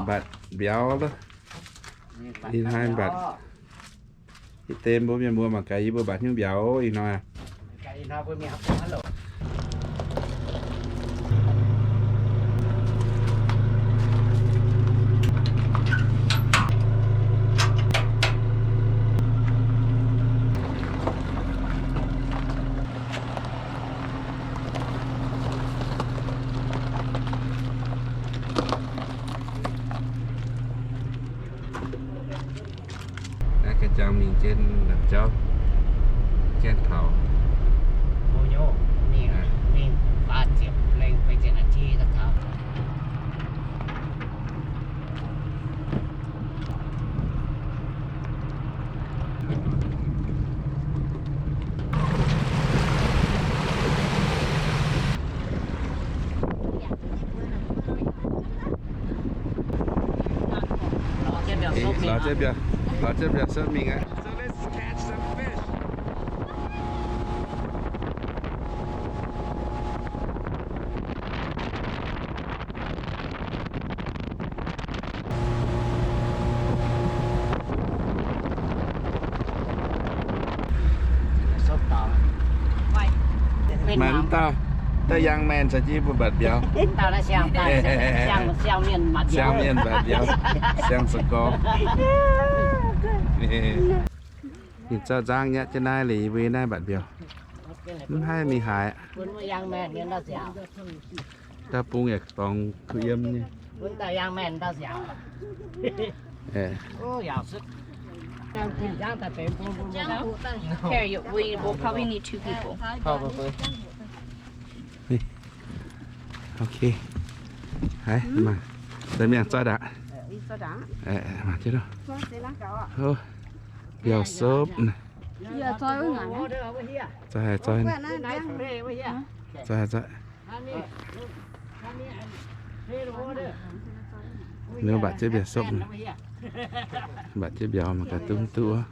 Mbatc mbiauz lo. Ih hnoi mbatc. Ih deix mbuo mienh mbuo mangc gaax yie mbuo mbatc hnyouv mbiauz ih hnoi. Naaiv ga'jang mingh jienv Laauc Jauv, jienv taux. Mbuo nyei mingh, mingh faah ziepc lengh feix ziepc naaiv ti daaih taux. Lorz jienv mbiauz, lorz jienv mbiauz sopv mingh aqv. Maaih dauh, dauh young man caux jienv mbuo mbatc mbiauz. Siang-mienh mbatc mbiauz, siang-sou-gorx. Ninh zorqv nzangv nyatv jienv naaiv liuz, yie mbuo naaiv mbatc mbiauz. Mv haih mingh haaix. Dauh bung yaac dorngx kuh yiem nyei. Here, you, we will probably need two people. Okay. Haiz, mangc, daaih mingh zoih ndaangc. Mangc jienv. Mbiauz sopv. Zoih haic, zoih. Zoih haic, zoih. Ninh mbatc jienv mbiauz sopv, mbatc jienv mbiauz mangc gaax duqv mv duqv wuov.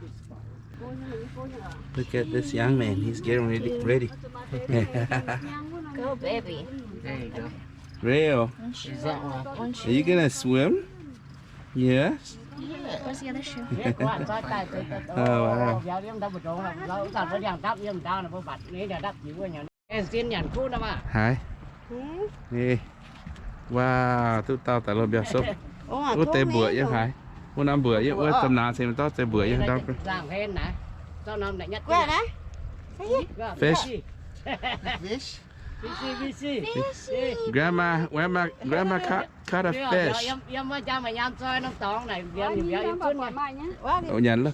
Look at this young man. He's getting ready. Ready. Go, baby. There you go. Real? Are you gonna swim? Yes. Where's the other shoe? Oh, wow. Haiz. Wow, duqv dauh daaih loh mbiauz sopv. Wuov deix mbuoqc yiem haaix. Wuov norm mbuoqc yiem wuov domh nauz cingx maiv zorqv deix mbuoqc yiem ndorm. Fish. Grandma, grandma, grandma caught, caught a fish. Ov, nyanc loh.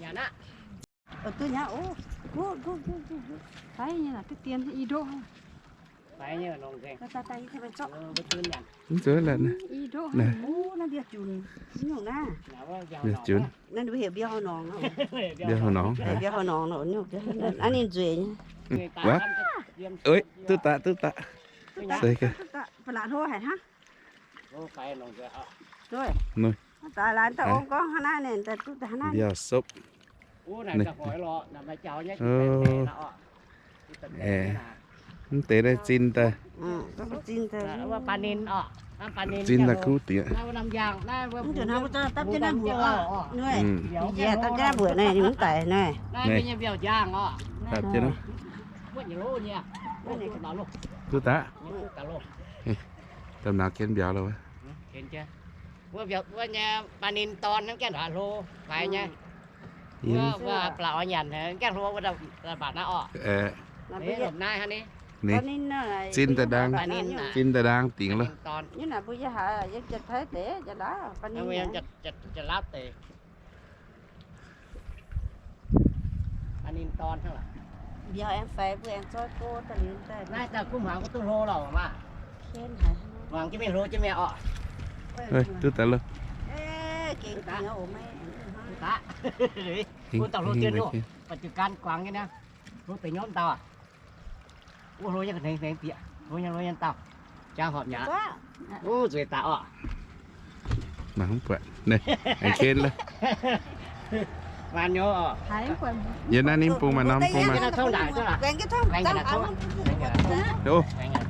Mv zuqc la'nor. Mbiauz junc. Mbiauz hauv norngx. Mbiauz hauv norngx. Ov, ninh nzueic nyei. Duqv daaih, duqv daaih. Se gaax. Mbiauz sopv. Mv deix naaiv zinh daaih, zinh daaih kuv diex. Duqv daaih. Domh nauz ken mbiauz loh wuov. Wuov nyei baac ninh dorn hnangv gaengh hlo faix nyei. Wuov, wuov ba'laqc oix nyanc gaengh hlo wuov, mbatc naaiv oc. Zinh daaih ndaang, zinh daaih ndaang dingc loh. Mbiauz aengx faix mbuo aengx zoi go daaih liuz daaih. Naaiv daaih kuv hmuangx mbuo duqv hlo lorqc maah. Hmuangx jienv mingh hlo jienv mi'aqv oc. Duqv daaih loh. Bun dauh hlo jienv loh, baac jiu gan guangc nyei niaa. Hlo deix nyouv dauh aac. Wuov hlo nyei hnengx hnengx bieqc, hlo nyei hlo nyei dauh. Jangx horpc mi'aqv. Wuov nzueic daaih oc. Mangc mv buatc. Aengx ken loh. Yie naaiv ninh bung maaih norm bung maaih. Ov,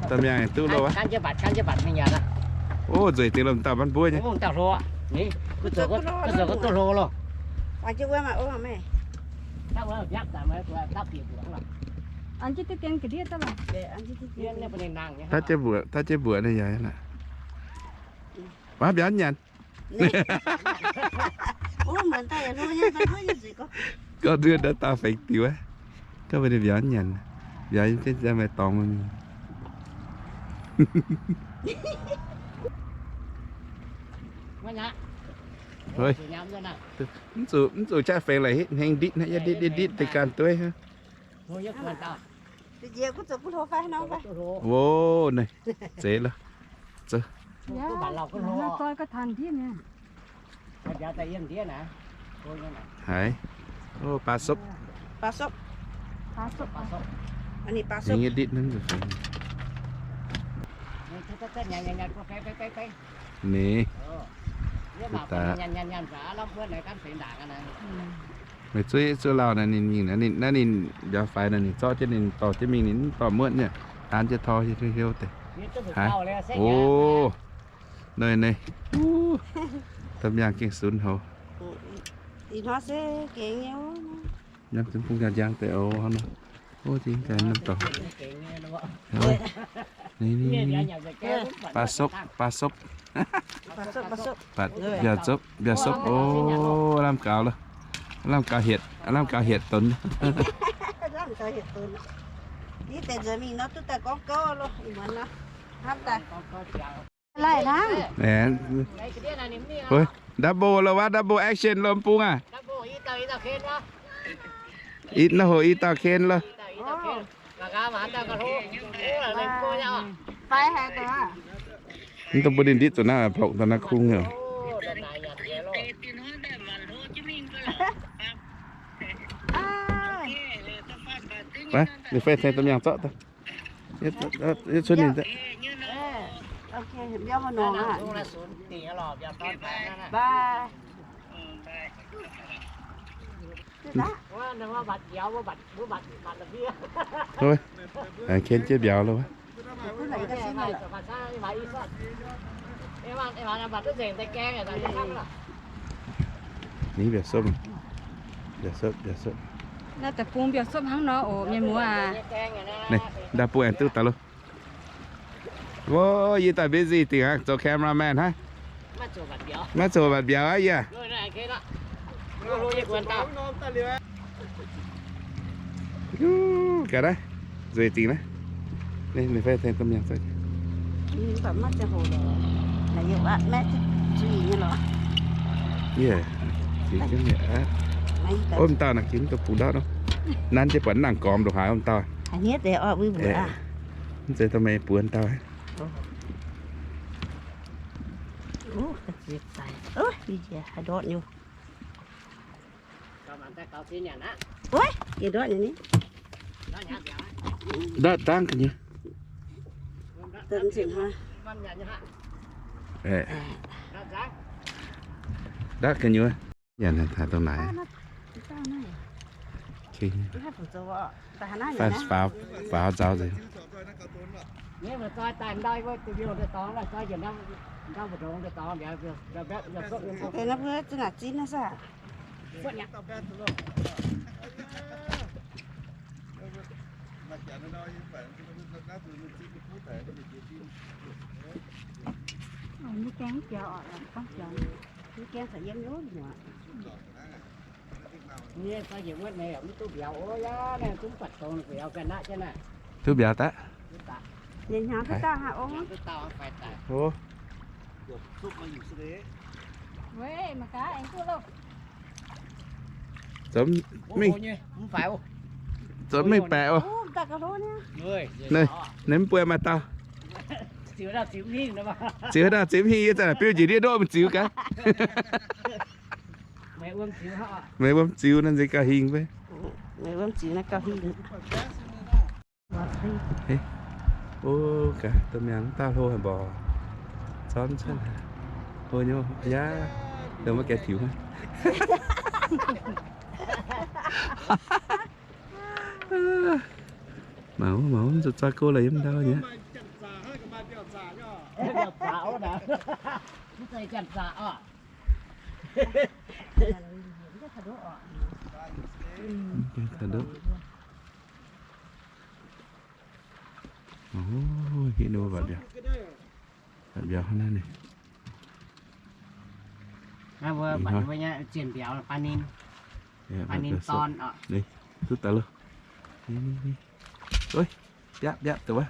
domh mi'aqv duqv loh wuov. Ov, nzueic dingc loh, dauh mv buov nyei. Taav jienv mbuoqc, taav jienv mbuoqc naaiv yaac aqv. Maiv mbiauz nyanc. Gorngv nduov ndau dauh fengx diuh aqv. Gorngv mbuox ninh mbiauz nyanc, mbiauz jienv jaa maaih dorngx mingh. Mv zuqc, mv zuqc qaqv fengx laic hitv hnengv nditv hnangv, yietv nditv nditv nditv deix ganh dueiv hnangv. Ov, naaiv zeiz loh. Haiz, o, baa sopv. Ninh nyei nditv hnangv. Ninh, daaih meih zuov, zuov lauh naaiv ninh mingh naaiv, ninh naaiv ninh mbiauz faix naaic ninh zorqv jienv ninh dorh jienv mingh, ninh mv dorh muotv nyei, taan jienv tor hiuv hiuv deix. Haiz, o, naaiv, naaiv, domh mbiaangx gengh sunx houc. Bung njang deix oc. O, jing ganh norm dorngx. Baa sopv, baa sopv. Mbiauz zopv, mbiauz sopv. O, lamh gaux loh. Lamh gaux hietc, lamh gaux hietc donx. Double loh wuov, double action loh, mv bung aac. Ih, naaiv hoc i dauh ken loh. Mv dungx bun ninh nditv zuqc naaiv, plopv daaih naaiv kungx nyei. Ninh fai tengx domh mbiaangx zorqv daaih. Cuotv ninh daaih. Ken jienv mbiauz loh wuov. Ninh mbiauz sopv, mbiauz sopv, mbiauz sopv. Naaiv deic-bung mbiauz sopv hnangv nor oc, mienh muoz aac. Naaiv, ndau bung aengx duqv daaih loh. Wo, yie daaih busy dingc aqv, zoux cameraman hnangv. Maiv zoux mbatc mbiauz aqv yie. Ga'naaiv, nzueic dingc naaiv. Ninh fai tengx domh mienh zorqv. Yie, ov, m'dauh naaic ginv duqv bungx ndortv nor. Nanv jienv buatc nangc gormx ndongc haaix, ov, m'dauh. Mv zeiz dongh meih buonx dauh. Ndortv dangv ga'nyuoz. Ndortv ga'nyuoz. Nyanc haaix dongh naaic. Faaux, faaux nzauh nzengc. Duqv mbiauz daqv. Zoux mingh, zoux mingh baeqc oc. Naaiv mv buatc maaih dauh. Ziux naaiv ziux mingh, yie zanc biuv njiec ndiev ndoqv mingh ziux gaax. Meih wuom ziux naaiv nzengc gauh hingh fai? Ov, gaax, domh miangh mv daaih hlo haic mborqc. Zormv cuotv hlo nyei, yaac dongh maiv gaengh tiux. Mangc, mangc, mv zuqc zoi go laaix yiem ndau nyei. Mv zeiz janx-zaqc oc. Taux ndoqv. Ov, hitv nor baac mbiauz, baac mbiauz hnangv naaiv ninh. Zienh mbiauz baac ninh, baac ninh dorn oc. Duqv daaih loh. Biapv biapv deix wuov.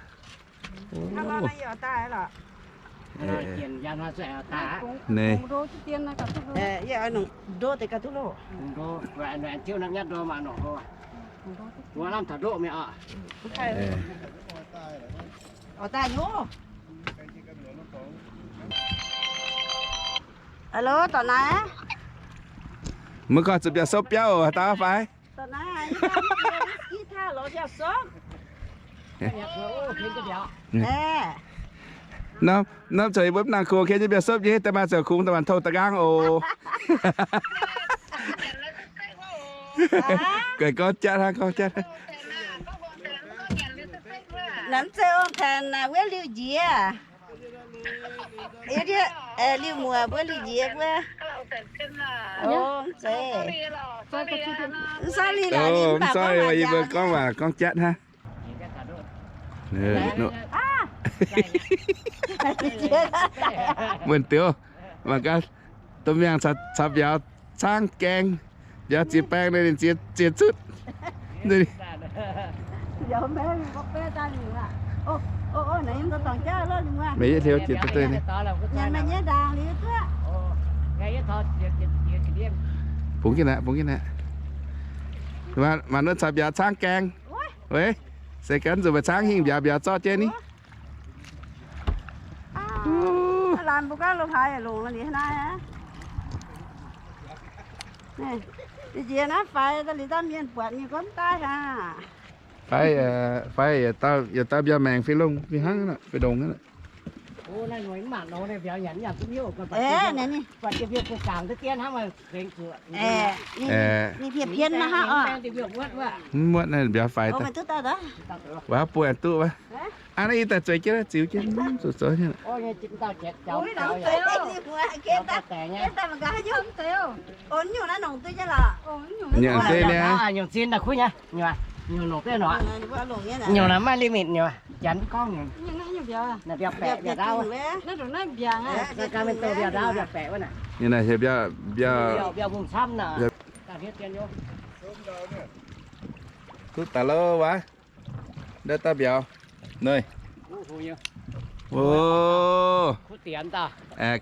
Naaiv, ndoqv deix gauh duqv loh. Hello, dorc naaiv. Mv gorngv zuqc mbiauz sopv biauv oc, haaix dauh fai? Norm, norm cuotv yie mbuo mv nangc kungx, ken jienv mbiauz sopv nyei, da'maah ziouc kungx da'maanc tov da'nqaang oc. Guaix gorngv jatv hnangv, gorngv jatv. Namv zeiz ong-taenx wuov liuh njiec. Liuh muoc mbuo liuh njiec mbuo. Mv zeiz. Mv sorry lorqc, mv baac yie mbuo gorngv waac gorngv jatv hnangv. Wuonh diuh, mangc gaax, domh miangh caux mbiauz caangv gaeng, mbiauz ziex baeng, ninh ziex zutv. Meih yietv hliouh jiex duqv deix. Bungx jienv naaic, bungx jienv naaic. Mangc wuov caux mbiauz caangv gaeng. Weic se gan zuqc meih caangv hingh mbiauz, mbiauz zorqv jienv ni. Laanh mbuo gaav lo haaix longc liuz naaiv. Njiec naaiv faix daaih liuz, daaih mienh buatc nyei gorngv daaih aqv. Faix, faix yietc dauh mbiauz maengx fih longx fih hnangv, fih longx. Ninh mv muotv naaiv mbiauz faix daaih. Waac buo duqv wuov. Aa, naaiv yie daaih zueiz jienv, ziux jienv, zuqc zoux nyei. Nyungc zeiv niaa. Nyungc naaiv maaih limit nyungc. Janx gorngv nyungc. Naaiv mbiauz baeqc, mbiauz ndaauv, mbiauz baeqc wuov naaic. Mbiauz, mbiauz, mbiauz mbu'zamv naaic. Duqv daaih lo wuov. Ndau dauh mbiauz.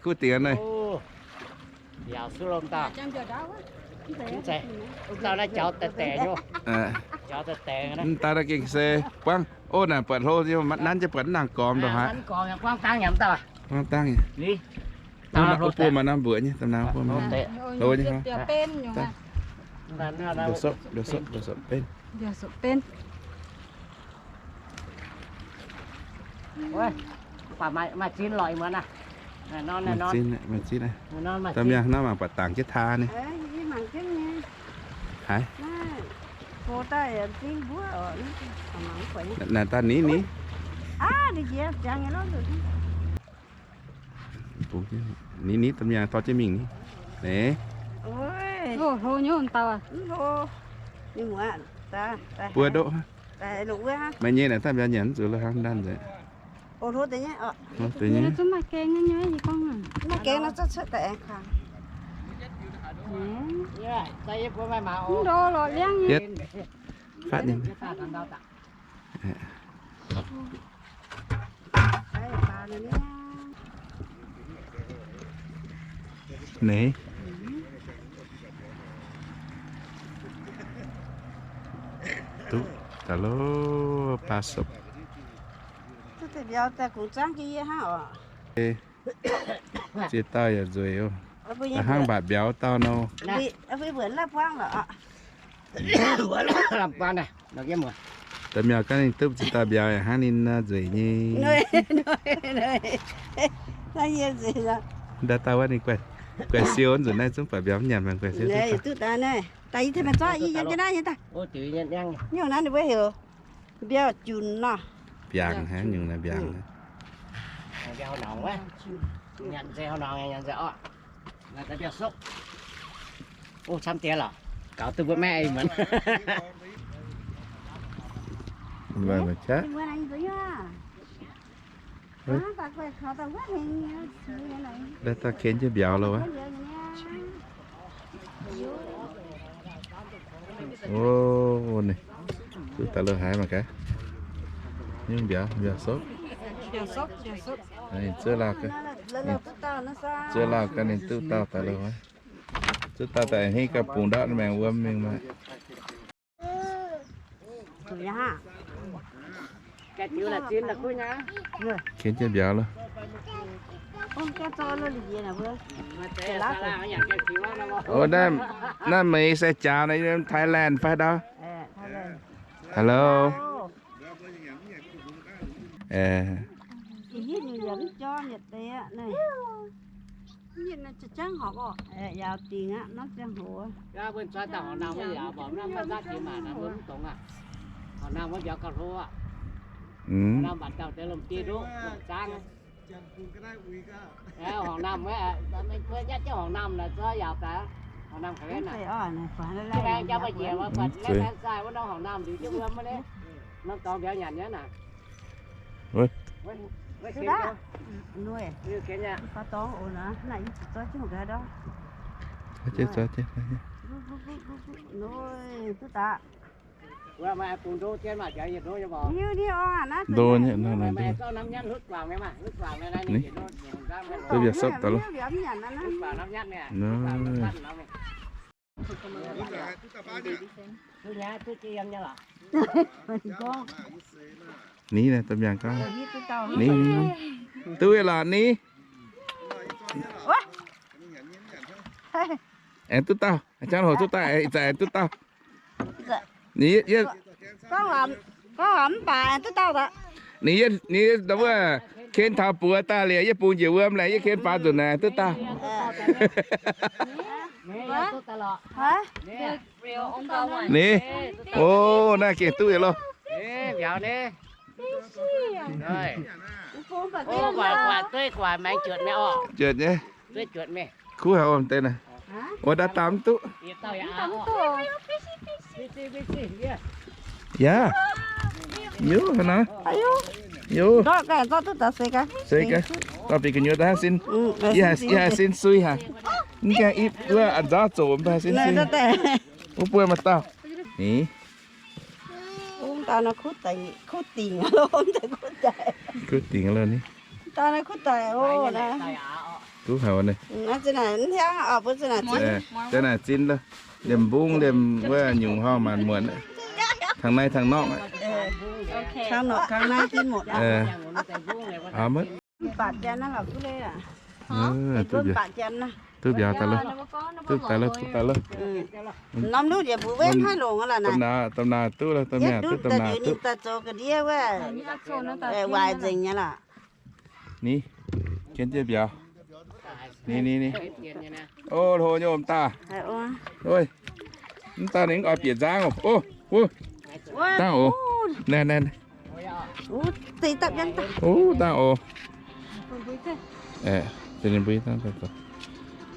Kuv dingc naaiv. Mv daaih naaiv jaux daaih daengx nyei. Mv daaih naaiv gengh se buangv. Ov, naaic buatc hlo, nanv jienv buatc mv nangc gormx ndongc haaix. Buangv dangv nyei. Buo maaih norm mbuoqc nyei, da'naaiv buo maaih hlo nyei. Mbiauz sopv, mbiauz sopv, mbiauz sopv benv. Maaih zinh, maaih zinh. Da'miangh nor mangc buatc dangc jienv taa ni. Haiz. Naaic daaih nix nix. Nix nix, da'miangh tor jienv mingh ni. Neix. Buo ndoqv. Maaih nyei naaic daaih mbiauz nyanc mv zuqc lo hnangv ndanh nzengc. Fatv nyei. Neix. Duqv daaih lo, baav sopv. Ziex dauh yaac nzueic oc. Hnangv mbatc mbiauz dauh nor. Da'miangh ganh ninh duqv ziex dauh mbiauz yaac hnangv ninh nzueic nyei. Ndau dauh wuov ninh guaix siou nzunc naaiv zungv buatc mbiauz mv nyanc, guaix siou. Mbiauz junc nor. Mbiaangc hnangv nyungc naaiv mbiaangc. O, camv deix lorqc. Gaux duqv mbuo maiv muonz. Daaih dauh ken jienv mbiauz loh wuov. O, ninh duqv daaih loh haaix mangc gaax. Nyungc mbiauz, mbiauz sopv. Zuov lauh gaax, zuov lauh gaax ninh duqv dauh daaih loh wuov. Zuov dauh daaih hingv gauh bungx ndortv maengx wuom mingh maah. Ken jienv mbiauz loh. O, naaiv, naaiv meih se jaax naaiv yiem Thailand fai ndau? Hello. Ndo nyei, duqv mbiauz sopv daaih loh. Ni naaiv, duqv mbiauz gauh. Ni, ni, ni. Duqv lorqc ni. Aengx duqv dauh, aqv jangv hoc duqv dauh, ih zanc aengx duqv dauh. Ni yie, gorngv mv baac duqv dauh daaih. Ni yie, ni yie wuov ken taux buoz daaih liuz, yie bungx njiec wuom laeh, yie ken faaux nzunc naaic duqv dauh. Ni, o, naaiv gengh duqv yietc loh. Juotc nyei. Kuv haic o, deix naaiv. Wuov daaih daauh mv duqv. Yaac. Yaac. Yaac. Dauh bieqc gu'nyuoz daaih sin. Yie haih sin sui haic. Mv gaengh ipv wuov a'nzauv zoqc mv baac sin sui. Wuov buo maaih dauh. Ni. Kuv dingc loh ni. Duqv haic naaiv. Deix naaic zin loh. Liemh mbungv liemh wuov nyungc horngh maanc muonc. Tangx naaiv tangx norqv. Mv baac janx naaiv lorqc, duqv mbiauz daaih loh. Duqv daaih loh, duqv daaih loh. Norm nuqv njiec mbuo wemv haaix longc lorqc naaic. Domh nauz duqv loh, domh nauz duqv, domh nauz duqv. Daaih zoux ga'ndiev wuov, waaic nzengc nyei lorqc. Ni, ken jienv mbiauz. Ni, ni, ni. O, hlo nyei mv daaih. Mv daaih ninh oix bieqc nzangv oc. O, dangh oc. Naaiv, naaiv. O, dangh oc.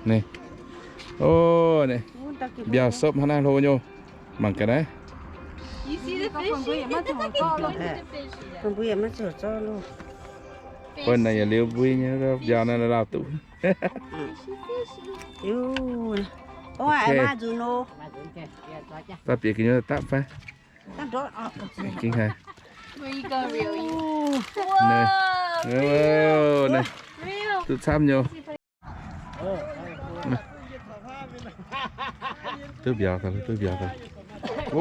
Ninh, o, ninh, mbiauz sopv hnangv naaiv hlo nyei. Mangc gaax naaiv. Bun naaiv yietc liuz mbui nyei mbiauz naaiv lauh duqv. Daaih bieqc gu'nyuoz dapv fai? Gengh haic. Duqv camv nyei. Duqv mbiauz daaih, duqv mbiauz daaih. O,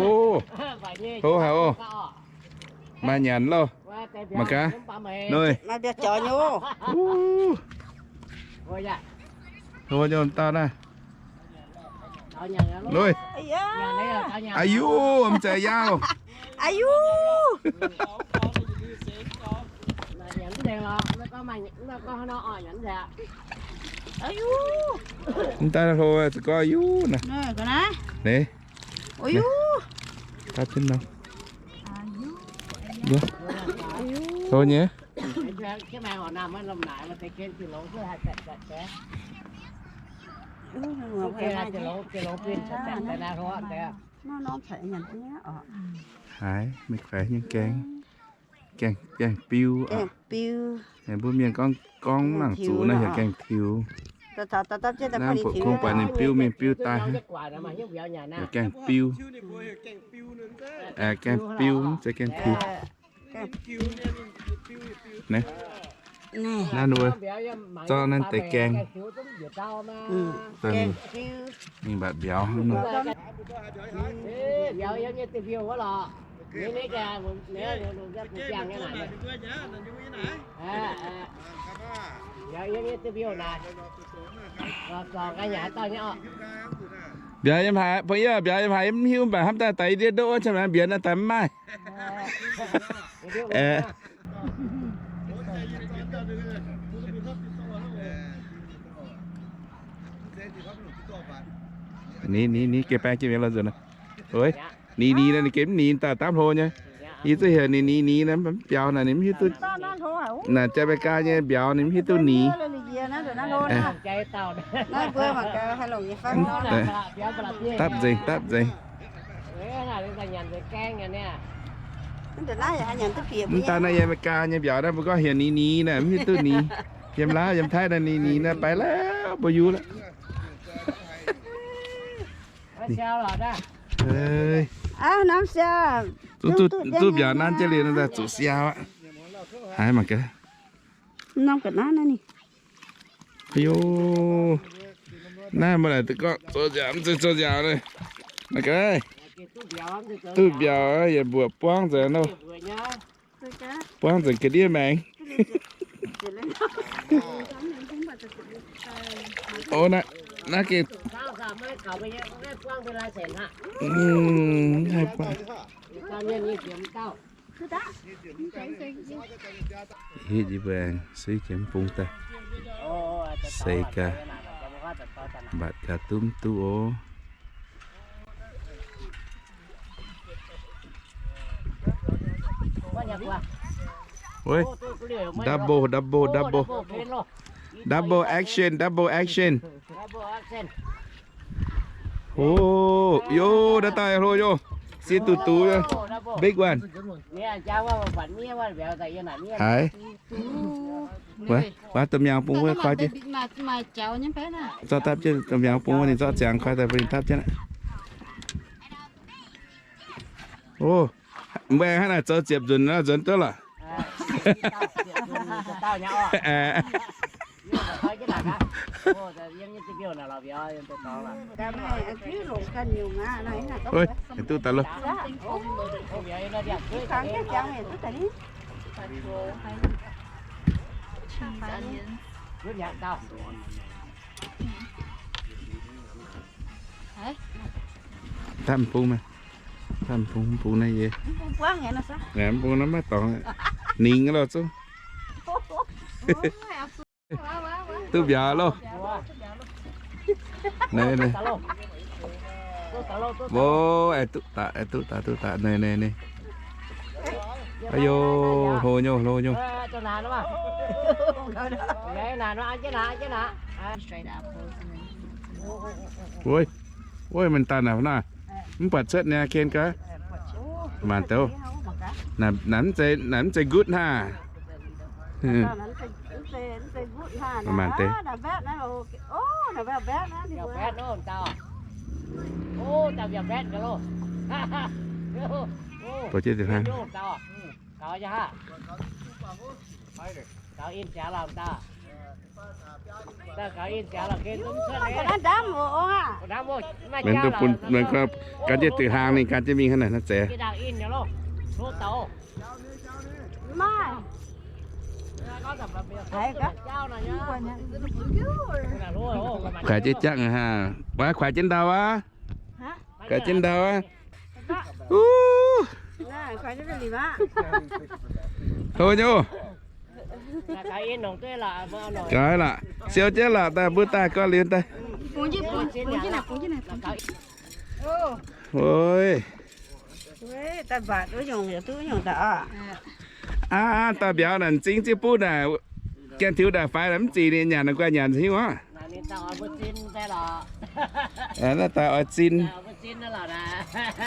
hlo haic oc. Maaih nyanc loh. Mangc gaax. Noic. Hlo nyei dauh naaiv. Noic. Aa yuv, mv zeiz yaauh. Aa yuv. Mv daaih hlo, za'gengh aa yuv naaic. Ni. Hlo nyei. Haiz, meih kuaix nyei gaengh, gaengh, gaengh biu, mbuo mienh gorngv, gorngv mangc zuqc naaiv heuc gaengh tiux. Naaiv mbuo kungx buatc ninh biu mingh biu daaih, heuc gaengh biu. Gaengh biu, mv zeiz gaengh tiux. Naaiv ninh mbuo zorqv naaiv deix gaengh, mingh mbatc mbiauz hnangv nor. Mbiauz yiem haaix, mbiauz yiem haaix, mv hiuv mv baac hnamv daaih daaih yie ndiev ndoqv wuov, mbiauz naaiv daaih mv maaih. Ni, ni, ni, geh baeng jienv mingh lorz nzuonx. Ni, ni, naaiv ninh geh mv ni daaih dapv hlo nyei. Yie zuqc heuc ninh ni, ni, naaiv mv biaux naaic ninh mv hiuv duqv. Naaic jaa Meigaa nyei mbiauz ninh mv hiuv duqv ni. Dapv nzengc, dapv nzengc. Mv daan naaiv yiem Meigaa nyei mbiauz naaiv mbuo gorngv heuc ni, ni, naaiv mv hiuv duqv ni. Yiem Laauv yiem Taiv naaiv ni, ni, naaiv baix lauh mbuo yungz lorqc. Zuqc mbiauz nanv jienv liuz, zuqc siau aqv. Haiz mangc gaax. Norm ga'naaiv naaiv ni. A'yoh, naaiv mbuo naaic gorngv zoux nziaauc, mv zeiz zoux nziaauc naaiv. Mangc gaax, duqv mbiauz yietc mbuoqc buangv nzengc nor. Buangv nzengc ga'ndiev maengx. O, naaiv gengh Hitv yie mbuo aengx suiv jiex mv bung daaih. Seix gaax, mbatc gaax duqv mv duqv oc. Double, double, double. Double action, double action. O, yo, naaiv daaih hlo yo. Siev duqv duqv, big one. Haiz. Waac, waac domh miangh bung wuov koi jienv. Zorqv dapv jienv domh miangh bung wuov, ninh zorqv ziangx koi daaih bun ninh dapv jienv aqv. O, mbuo hnangv naaic zoux ziepc nzunc nor nzuonx duqv lorqc. Duqv daaih lo. Dapv bung maah. Dapv bung, bung naaiv yie. Mv bung naaiv maiv dorngx. Ningx loh zungv. Duqv mbiauz loh. Naaiv, naaiv. Mbuo, aengx duqv daaih, aengx duqv daaih, duqv daaih. Naaiv, naaiv, naaiv. A'yoh, hlo nyei, hlo nyei. Wuov, wuov, mienh daaih naaic naaiv. Mv buatc cuotv niaa, ken gaax. Maanc deix. Naaiv mv zeiz, naaiv mv zeiz nqutv hnangv. Maanc deix. Buatc jienv deix hnangv. Mienh duqv bun, mienh gan jienv deix hnaangx ninh gan jienv mingh hnangv naaic, naaiv zeiz. Kuaix jienv jangv hnangv. Kuaix jienv ndau aqv. Kuaix jienv ndau aqv. Hlo nyei. Gaax lorqc, siou jienv lorqc, daaih mbuo daaih gorngv liuz daaih. Oi. Aav, aav, dauh mbiauz naaic m'zing ziev buv naaic, gaengh tiux daaih faix naaic mv zic ninh nyanc, guai nyanc hiuv aqv. Naaiv daaih oix zinh.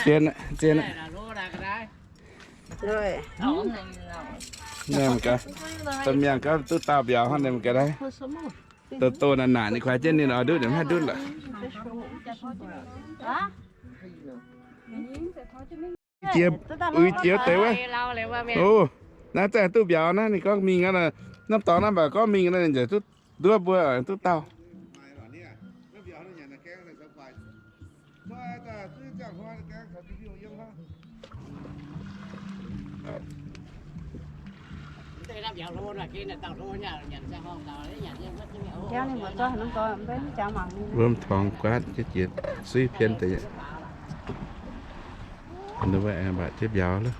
Zien, zien. Domh miangh gaax duqv dauh mbiauz hnangv, ninh gaax naaiv. Doh doh naanc naanc ninh kuaaiv jienv ninh oix ndutv, ninh mv haih ndutv lorqc. Uix jiex, uix jiex deix wuov. O, naaiv zaih duqv mbiauz naaiv, ninh gorngv mingh aqv, norm dorngx naaiv mv baac gorngv mingh naaiv, ninh nzengc duqv nduov mbuo duqv dauh. Wuom torngx guaatv jienv jiex suiv pien deix. Wuov aengx mbatc jienv mbiauz lov.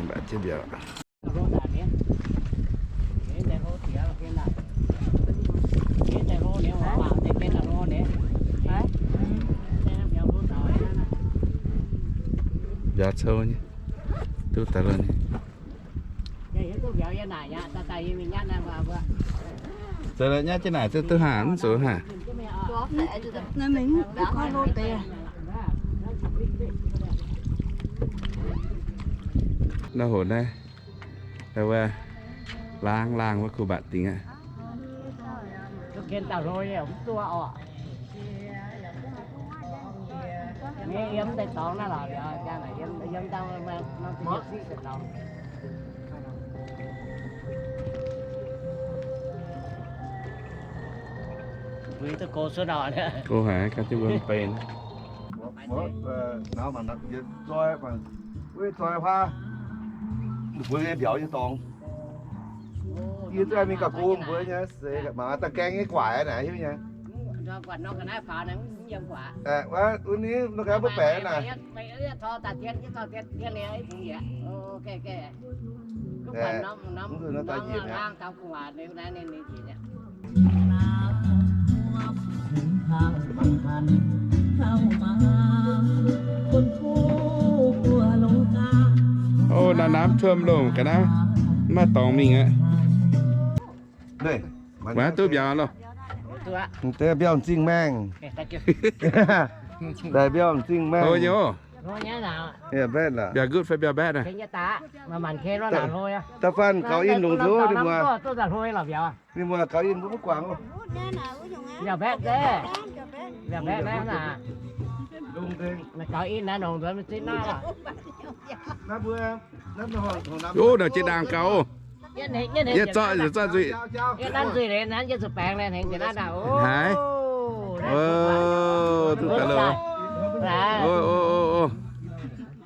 Mbatc jienv mbiauz. Mbiauz cou nyei, duqv daaih lorqc nyei. Za'gengh nyatv jienv naaic duqv haah, mv zuqc haah. Naaiv hoc naaiv, wuov, laangz laangh wuov kuh mbatc dingc aqv. Go haaix ganh jienv mbuo mv benx. Mbuo nyei mbiauz nyei dorngx. Yie zungv mingh gauh go mbuo nyei seix, mangc da'gaeng nyei guaaic naaic hiuv nyei. Wuov ninh nor gaax mbuo baeqc naaic. Ov, naaiv น้ำท่วม longc ga'naaiv, mv maaih dorngx mingh aqv. Waac duqv mbiauz loh. Deix mbiauz m'zing maengh. Deix mbiauz m'zing maengh. Mbiauz good fai mbiauz bad naaic? Da'faanh gaux in longc nzuonx ninh mbuo. Ninh mbuo gaux in mbuo mv guangc. Ov, naaic jiex ndaangc gaux. Yietc zorqv, yietc zorqv nzuih. Haaix? Duqv daaih loh.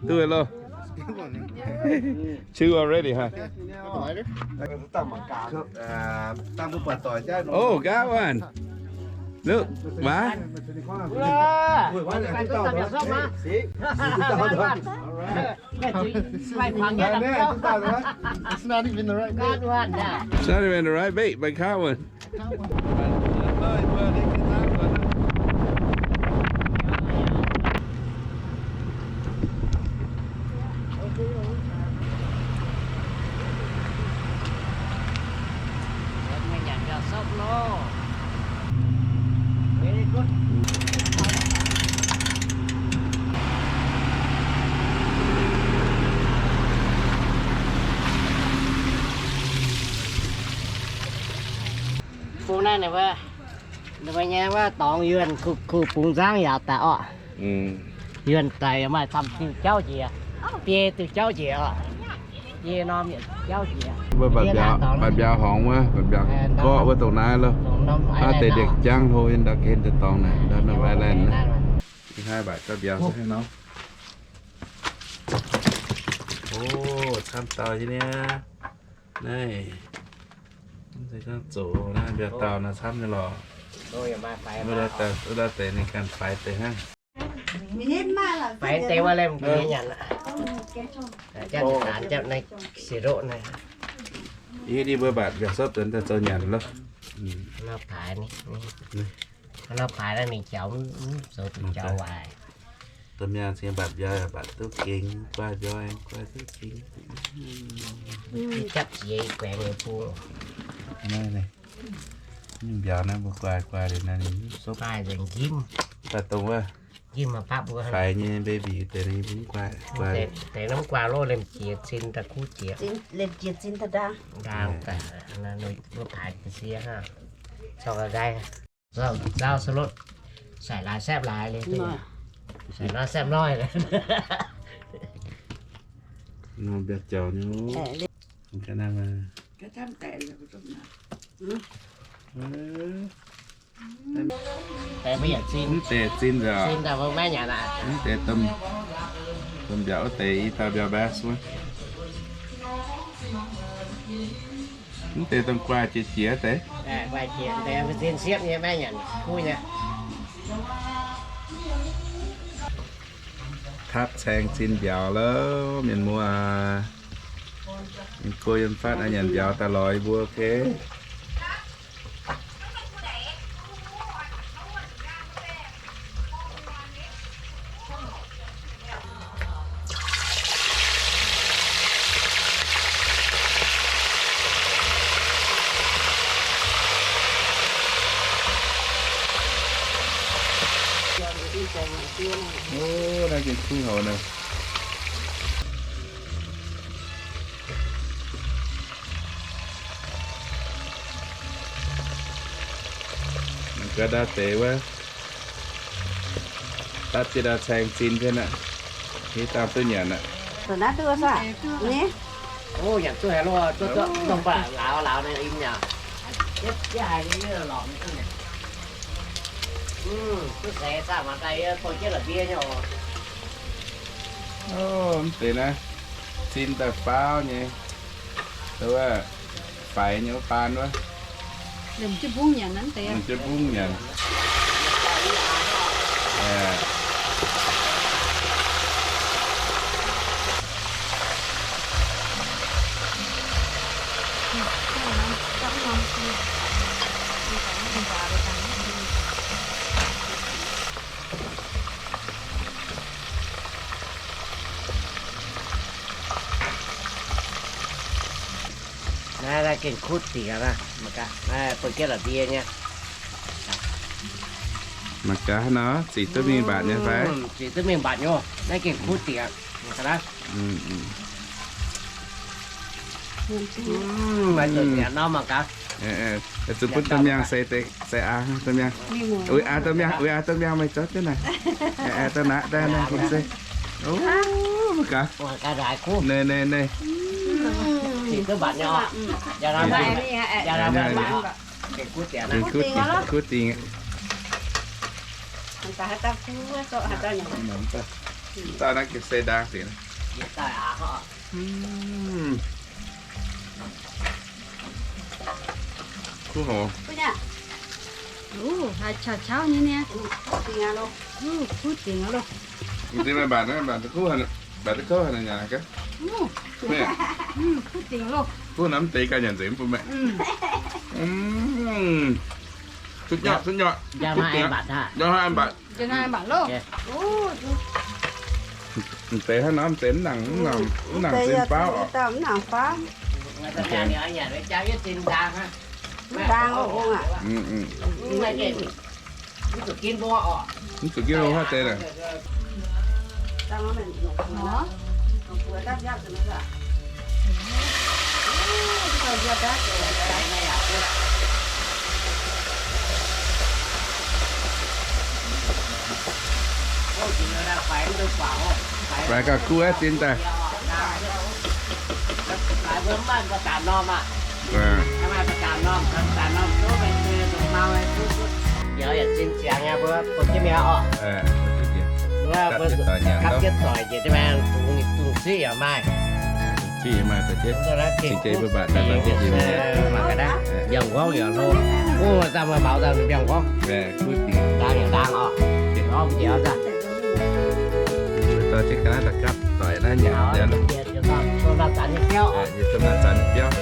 Duqv loh. Chew already, huh? Oh, got one. Look, waac. It's not even the right bait. It's not even the right bait, but got one. Bung naaiv ninh mbuo, ninh mbuo nyei wuov dorngx yuonh kuh, kuh bungx nzangv yaac daaih orqc. Yuonh daic maaih camv diuh jauv njiec, biei diuh jauv njiec orqc. Biei norm yietc jauv njiec. Mbuo mbatc mbiauz, mbatc mbiauz horngz wuov, mbatc mbiauz gorqv wuov dongh naaiv loh. Naaiv deix ndiekc jangv hlo yiem ndau gengh deix dorngx naaic, ndau norm island naaiv. Ih hnoi mbatc gauh mbiauz se hnangv nor. O, camv dauh nyei niaa. Naaiv, mv zeiz gorngv zoqc naaiv mbiauz dauh naaiv camv nyei lorqc. Wuov deix ninh ganh faix deix hnangv. Faix deix wuov lemh nyanc aqv. Janx daanx janx naaiv sirop naaiv. Yie ninh mbuo mbatc mbiauz sopv deix daaih zoux nyanc loh. Nor paaix ni, nor paaix naaiv mingh jaux mv zoux duqv jaux waaic. Domh mienh cingx mbatc mbiauz yaac mbatc duqv gengx, guaih mbiauz guaih duqv gengx. Japv jiex guaengx nyei bung. Ninh mbiauz naaiv mbuo guaaih guaaih liuz naaiv ninh sopv. Guaaih nzengc njimv. Daaih dongh wuov. Njimv mv baac mbuo faix nyei baby deix ninh mv guaaih guaaih. Deix norm guaaih lov, liemh jiex zin daaih kuv jiex. Liemh jiex zin daaih ndaang. Ndaang daaih, mbuo paaix jiex siev hnangv. Corc ga'nqaai. Nzauh se lotv. Sai laaix saepv laaix liuz. Sai noic saepv noic. Nor mbiauz jauv nyei. Mv deix zin nzauh. Mv deix domh, domh mbiauz wuov deix i dauh mbiauz best wuov. Mv deix domh guaaih jiex jiex deix. Tapv caeng zin mbiauz loh, mienh muoz. Mienh go yiem fatv a'nyanc mbiauz daaih lorz yie mbuo, ok. Ov, naaiv gengh kuv haic naaiv. Mangc gaax ndau deix wuov, dapv jienv ndau caeng zin jienv aqv. Hiuv dangh duqv nyanc aqv. Ov, nyanc duqv haic loh, duqv duqv dongh baac lauz lauz naaiv im nyanc. Duqv seix zaah mangc gaax, yie bouh jienv la'mbie nyei oc. Ov, mv deix naaiv zin daaih faauv nyei, wuov, faix nyei wuov baan wuov. Lomh jienv mbungv nyanc naaiv deix. Lomh jienv mbungv nyanc. Naaiv, naaiv gengh kuv dingc aqv. Mangc gaax, naaiv bun jienv la'mbie nyei. Mangc gaax nor, ziqc duqv mingh mbatc nyei fai? Ziqc duqv mingh mbatc nyei. Naaiv gengh kuv dingc aqv. Mangc gaax naaiv. Maaih zuqc nyanc nor mangc gaax. Zuqc bun domh miangh seix deix, seix aa domh miangh. Uix aa domh miangh, uix aa domh miangh meih zorqv jienv naaic. Domh naaiv daaih naaiv gengh se. Mangc gaax. Nei, nei, nei. Kuv dingc. Dauh naaiv gengh se ndaang sic. Kuv haic. Haiz caux caux nyei niaa. Kuv dingc loh. Mv deix meih mbatc, mbatc kuv haic, mbatc duqv kouv haic nyanc gaax. Kuv dingc loh. Kuv nor mv deix ganh nyanc nzengc mv bun meih. Suv nyuoqc, suv nyuoqc. Njang hnoi mbatc. Mv deix hnangv nor, mv deix mv nangc, mv nangc zin faauv oc. Mv zuqc ginv hlo haaix deix naaic. Faix gauh kuv aqv, zin daaih. Gapv jienv doic nyanc, gapv jienv doic njiec jienv maengx, dungz siqv yaac maaih. Siqv yaac maaih doic jienv. Cingx jiex mbuo mbatc daaih doic jienv jiex mingh. Mangc gaax naaiv, mbiauz-ngorngv yaac hlo. Ov, dangh maaih maux daaih mbiauz-ngorngv. Kuv dingc. Ndaang yaac ndaang oc. Doic jienv ga'naaiv daaih gapv doic naaiv nyanc. Yie domh naaic zanc biauv.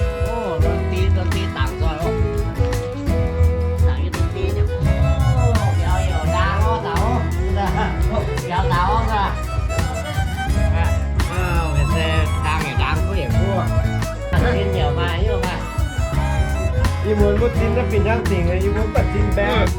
Ih muonz mbuo zinh naaiv fih hnangv dingc, ih muonz mv baac zinh mbaeqc.